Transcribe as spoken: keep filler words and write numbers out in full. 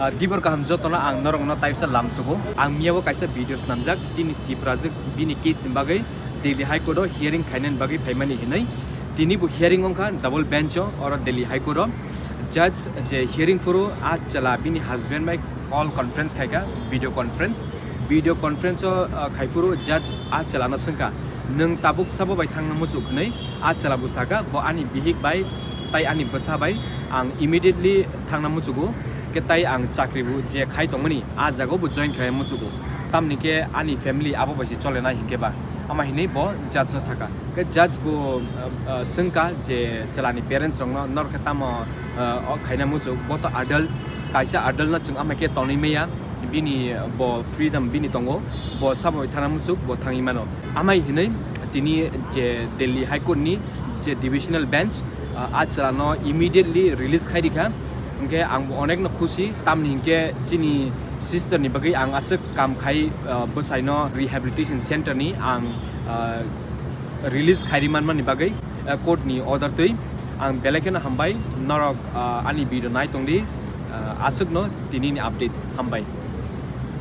Ah, dibor kaham jotono ang norokno taisa lamsogo. Ang miyabo kaisa video snamjak, tini Tiprajwk bini case ni bagwi Delhi High Court o hearing khainani bagwi phaimani hinwi. Tini bo hearing wngkha double bench o, oro Delhi High Court o. Judge je hearing phuru a chwla bini husband bai call conference khaikha, video conference. Video conference o, ah, khai phuru judge a chwlano swngkha, "Nwng tabuk sabo bai thangna muchuk?" hwnwi. A chwla bo sakha, "Bo ani bihik bai tai ani bwsa bai ang immediately thangna muchugo, khe tai ang chakri bo je khai tongmani a jaga bo join khlai muchugo, tamni khe ani family abo bai se cholenai hinkhe ba." Ama hinwi bo judge no sakha. Khe judge bo, uh, uh, swngkha je chwlani parents rokno, "Norok khe tamo, uh, o khaina muchuk? Bo to adult, kaisa adult no chwng ama khe tonwi maya, bini bo freedom bini tongo, bo sabo bai thangna muchuk, bo thangwi mano." Amai hinwi tini je Delhi High Court ni je divisional bench, uh, a chwlano immediately release khai rikha. Hwnkhe ang bo onek no khusi, tamni hinkhe chini sister ni bagwi ang aswk kam khai, uh, bwsai no rehabilitation center ni ang, uh, release khairi manmani bagwi, uh, court ni order twi ang belai kheno hambai. Norok, uh, ani video nai tongdi, uh, aswkno tini ni updates. Hambai.